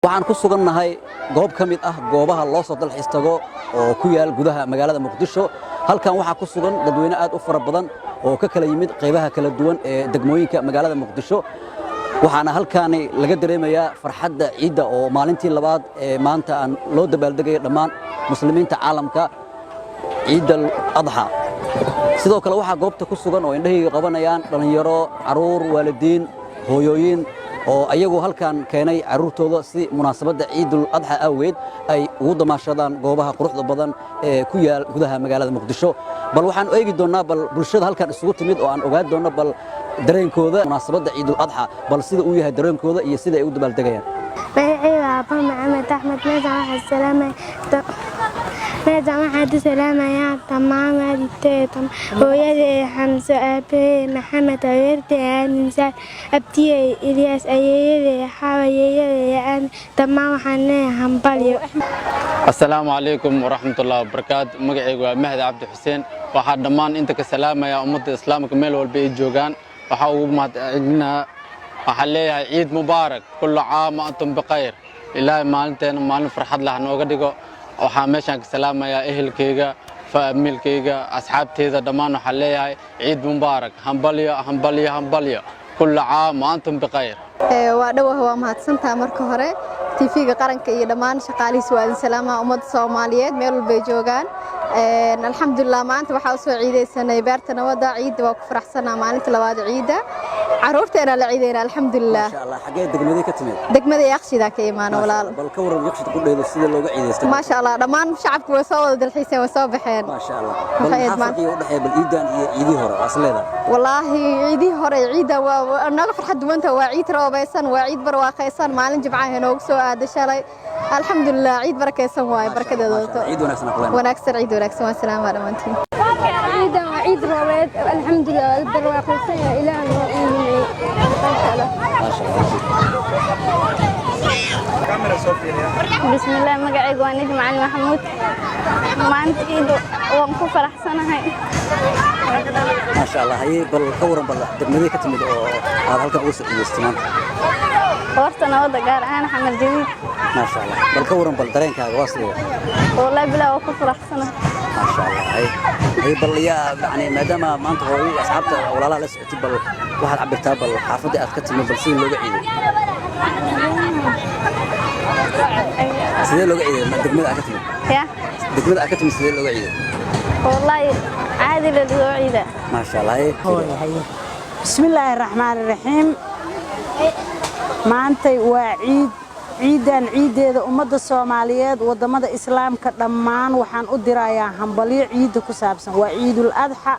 Waxaan ku sugannahay goob ka mid ah goobaha loo soo dalxiis tago oo ku yaal gudaha magaalada Muqdisho. Halkan waxaa ku sugan dadweyne aad u fara badan oo ka kala yimid qaybaha kala duwan ee degmooyinka magaalada Muqdisho, waxaana halkaani laga dareemayaa farxadda ciidda oo maalintii labaad ee maanta aan loo dabaaldegayo dhammaan muslimiinta caalamka Ciidal Adxa. Sidoo kale waxaa goobta ku sugan oo indhahayga qabanayaan dhallinyaro, carruur, waalidiin, hooyooyin oo ayagu halkan keenay carruurtooda si munaasabadda Ciidul Adxa awgeed ay ugu damaashadaan goobaha quruxda badan ee ku yaal gudaha magaalada Muqdisho. Bal waxaan eegi doonnaa bal bulshada halkan isugu timid oo aan ogaan doonno bal dareenkooda munaasabadda Ciidul Adxa, bal sida uu yahay dareenkooda iyo sida ay u dabaaldegayaan. Magacayga waa Aba Maxamed Axmed. Meeshaan waxaan ku salaamayaa dhammaan waalidkay, hooyaday Xamso, aabbahay Maxamed, adeertay Aamin Saal, abtiyey Ilyaas, ayeeyaday Xaawa, ayeeyaday Aamin. Dhammaan waxaan leeyahay hambalyo. Asalaamu calaykum waraxmatullahi wabarakaatu. Magacaygu waa Mahdi Cabdi Xuseen. Waxaa dhammaan inta ka salaamaya ummadda islaamka meel walba ay joogaan. Waxaa ugu mahadcelinaa, waxaan leeyahay ciid mubaarak, kullu caam antum bikhayr. Ilaahay maalinteena maalin farxad leh nooga dhigo. Waxaa meeshaan ka salaamayaa ehelkayga, faamilkayga, asxaabteyda dhammaan. Waxaan leeyahay ciid mubaarak, hambalyo, hambalyo, hambalyo, kullu caam antum bikhayr. Waa dhowah, waa mahadsantaha. Marka hore TV-ga qaranka iyo dhammaan shaqaalihiis waa idin salaamaha. Ummadda Soomaaliyeed meel walbay joogaan, alxamdulilah, maanta waxaa usoo ciidaysanay beerta nabadda. Ciidda waa ku faraxsanaa, maalinta labaad ciidda caruurteena la ciidayna, alxamdulilah. Maasha Allah. Xaggee degmadii ka timid? Degmada Yaaqshidaa ka imaano, walaal. Bal ka waran Yaqshid ku dheedo sida looga ciidaysto? Maasha Allah, dhammaan shacabku way soo wada dalxiiseen, way soo baxeen. Maasha Allah. Bal maxaa farqiga u dhexeeya bal ciidan iyo ciidihii hore waa is leedahay? Wallaahi, ciidihii hore ciidda waa naga farxad duwanta. Waa ciid roobaysan, waa ciid barwaaqaysan, maalin jimcaha inoogu soo aaday shalay. Alxamdulilah, ciid barakaysan waaye, barakadeeda wadato. Ciid wanaagsan aan ku leenahay. Wanaagsan, ciid wanaagsan, waa salaama dhammaantiin. Ciidan waa ciid roobeed, alxamdulilah, waa barwaaqaysan yahay. Ilaah noo iimiyey, maasha Allah. Maasha Allah. Bismillaah, magacaygu waa Nijm Cali Maxamuud. Maanta ciid waan ku faraxsanahay. Maasha Allah. Haye, bal ka waran bal degmadii ka timid oo aad halkan uga soo ciidaystay maanta? Horta nabadda, gaar ahaan Xamar Jadiid. Maasha Allah. Bal ka waran bal dareenkaaga waa sidee? Wallahi bilaa waan ku faraxsanahay. Maasha Allah. Haye haye, bal yaa yani maadaama maanta hooyo iyo asxaabta walaalaha la socotay, bal waxaad cabirtaa bal xaafadda aad ka timid, bal sidii looga ciiday, sidee looga ciiday degmada aad ka timid? Ya? Degmada aad ka timid sidee looga ciiday? Wallahi caadi la loo ciida. Maasha Allah. Haye. Bismillaahi raxmaani raxiim. Maantay waa ciid. Ciidan ciiddeeda ummadda Soomaaliyeed, waddamada islaamka dhammaan waxaan u dirayaa hambalyo ciidda ku saabsan. Waa Ciidul Adxa.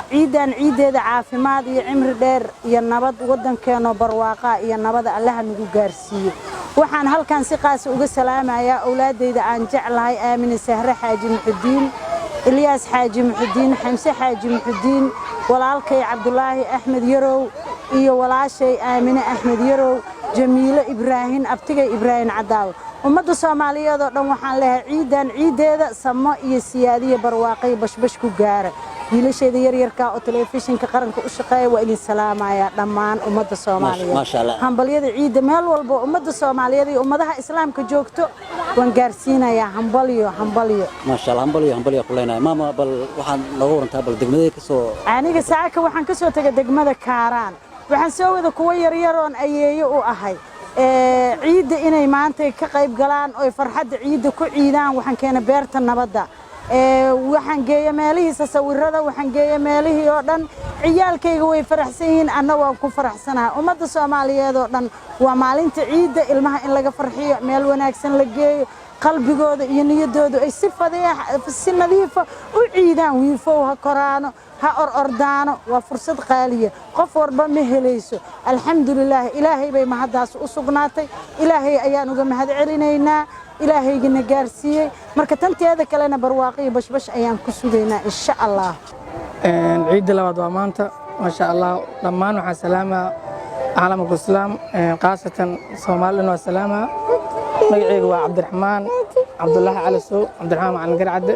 Ciidan ciiddeeda caafimaad iyo cimri dheer iyo nabad, waddankeenoo barwaaqaa iyo nabada Allaha nagu gaarsiiyo. Waxaan halkan si qaasa uga salaamayaa owlaaddayda aan jeclahay: Aamine Sahre Xaaji Muxudiin, Ilyaas Xaaji Muxudiin, Xamse Xaaji Muxudiin, walaalkay Cabdulaahi Axmed Yarow iyo walaashay Aamine Axmed Yarow, Jamiilo Ibraahin, abtigay Ibraahin Cadaawo. Ummadda Soomaaliyeed oo dhan waxaan leeyahay ciidan ciiddeeda samo iyo siyaadiya barwaaqay bashbash ku gaara. Wiilasheeda yaryarka oo telefishinka qaranka u shaqeeya waa idin salaamayaa dhammaan ummadda Soomaaliyeed. Maasha Allah. Hambalyada ciidda meel walba oo ummadda Soomaaliyeed iyo ummadaha islaamka joogto waan gaarsiinayaa hambalyo, hambalyo. Maasha Allah. Hambalyo, hambalyo ku leenahay. Maama, bal waxaad nooga warantaa bal degmadee ka soo? Aniga saaka waxaan ka soo tegay degmada Kaaraan. Waxaan soo wada kuwo yaryaroon ayeeyo u ahay ciidda inay maanta ka qayb galaan oy farxadda ciidda ku ciidaan. Waxaan keenay beerta nabadda, waxaan geeya meelihiisa sawirada, waxaan geeya meelihii oo dhan. Ciyaalkayga way faraxsan yihiin, anna waan ku faraxsanahay. Ummadda Soomaaliyeed oo dhan, waa maalinta ciidda, ilmaha in laga farxiyo, meel wanaagsan la geeyo, qalbigooda iyo niyaddoodu ay si fadeex si nadiifa u ciidaan. Wiifow ha koraano, ha or ordaano. Waa fursad qaaliya, qof walba ma helayso. Alxamdulilaah, Ilaahay bay mahaddaas u sugnaatay. Ilaahay ayaan uga mahad celinaynaa, Ilaahaygina gaarsiiyey. Marka tanteeda kalena barwaaqo iyo bashbash ayaan ku sugaynaa, insha Allah. Ciidda labaad waa maanta, maasha Allah. Dhammaan waxaan salaamaa caalamka islaam, khaasatan Soomaalidhan waa salaamaa. Magacayga waa Cabdiraxmaan Cabdulaahi Cali Sow, Cabdiraxmaan Macalin Garcadde.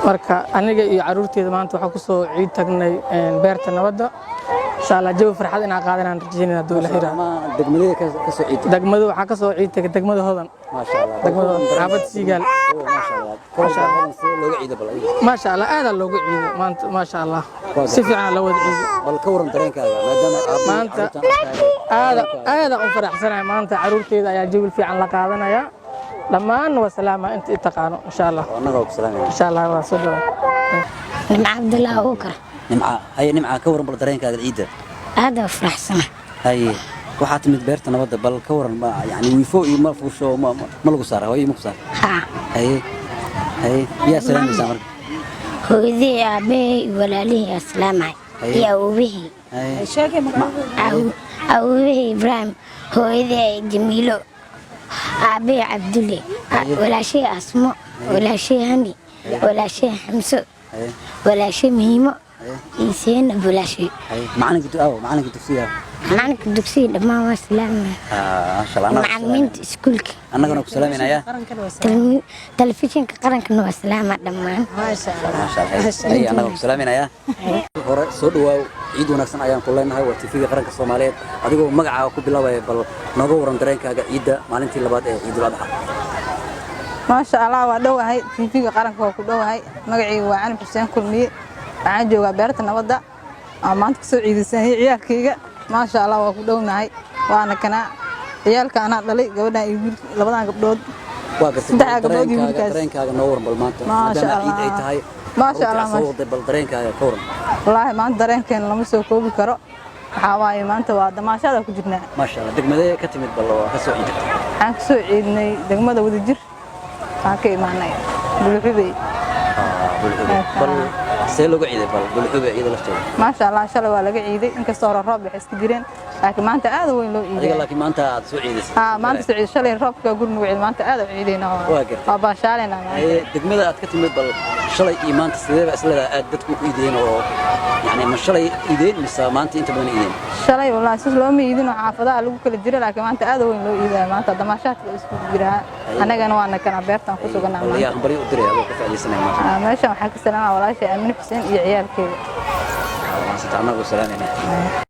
Marka aniga iyo caruurteeda maanta waxaa kusoo ciid tagnay beerta nabadda. Insha Allah jawi farxad inaan qaadanaan rajaynayna hadduu Ilaahay yiraahdo. Ma degmadada ka soo ciiday? Degmadu waxaa ka soo ciidtay degmada Hodan. Maasha Allah. Degmada Hodan, xaafad Siigaal. Maasha Allah. Maasha Allah, sidee looga ciiday bal adiga? Maasha Allah, aad aa loogu ciiday maanta, maasha Allah. Si fiican loo wada ciiday. Bal ka waran dareenkaaga maadaama aabihii Maanta carruurtan aad aad aan u faraxsanahay, maanta caruurteyda ayaa jawi fiican la qaadanaya. Dhammaan waa salaama inta i taqaano insha Allah. Annaga waa ku salaamayna. Insha Allah waa soo dhawaad. Nimco Cabdullaahi Abuukar. Nimca, haye Nimca, ka waran bal dareenkaaga ciidda? Aad baan u faraxsanahay. Haye, waxaa timid beerta nabadda, bal ka waran, ma yani wiifo iyo ma fuusho ma lagu saara hooyo ma ku saara? Haa. Haye haye, yaa salaamaysaa marka? Hooyadii, aabbahay iyo walaalihii aa salaamay. Haye. Iyo awowihii. Haye. Awowihii Ibraahim, hooyadii Jamiilo, aabbahay Cabdulle, walaashay Asmo, walaashay Hani, walaashay Xamso, Haye. walaashay Muhiimo iyo Zeynab walaashay. Haye, macalinka aawo, macalinka dugsiga? Macalinka dugsiga dhammaan waa salaamay. Ah, maasha Allah, annaga ku Macallimiinta iskuulka. Annagana ku salaamaynayaa. Telefishinka qarankana waa salaama dhammaan. Maasha Allah. Haye, annaga ku salaamaynayaa. Hore soo dhawaaw, ciid wanaagsan ayaan ku leenahay. Waa TV-ga qaranka Soomaaliyeed. Adigoo magacaaga ku bilaabaya, bal nooga waran dareenkaaga ciidda maalintii labaad ee Ciidul Adxa. Maasha Allah, waa dhowahay, TV-ga qaranka waa ku dhowahay. Magacaygu waa Cali Xuseen Kulmiye. Waxaan joogaa beerta nabadda. Aan maanta kasoo ciidaysanayay ciyaalkayga. Maasha Allah, waa ku dhownahay, waana kanaa ciyaalka anaa dhalay, gabadhan iyo wiil, labadan gabdhood. Waa gartay. Saddexda gabdhood iyo dareenkaaga wiilkaas. Dareenkaaga noo waran bal maanta, Maasha maadaama ciid ay Allah. tahay. Maasha Allah, Carruurtii aad soo waday, bal dareenkaaga ka waran. Wallaahi maanta dareenkeena lama soo koobi karo. Waxaa waaye maanta waa damaashaada ku jirnaa. Maasha Allah. Degmadee ka timid bal oo ka soo ciidatay? Waxaan kasoo ciidnay degmada Wadajir, waxaan ka imaanay Bulxubey. Ah, Bulxube. Bal see looga ciiday bal Bulxube ciida lafteeda? Maasha Allah, shalay waa laga ciiday, inkastoo hore roob waxay iska jireen, laakiin maanta aad u weyn loo Adiga ciiday. laakiin maanta aad soo ciidaysay. Haa, maanta soo ciiday. Shalay roobka guriga ciid, maanta aad u ciidayna. Waa gartay. Waa baashaalayna maanta. Haye, degmada aad ka timid bal shalay iyo maanta sidee baa isleedahay aad dadku u iideen, oo yani ma shalay iideen mise maanta inta badan iideen? Shalay wallaahi sis looma iidin oo xaafadaha lagu kala jira, laakiin maanta aad u weyn loo iidaya. Maanta damaashaadka isku jiraa, annagana waana kana beertaan ku suganaa Bal maanta. yaa hambalyo u diray adoo ka faa'iidaysanaya maanta? Meeshan waxaa ka salaamaa walaashay Aamine Xuseen iyo ciyaalkeeda. Waa annagu salaamayna.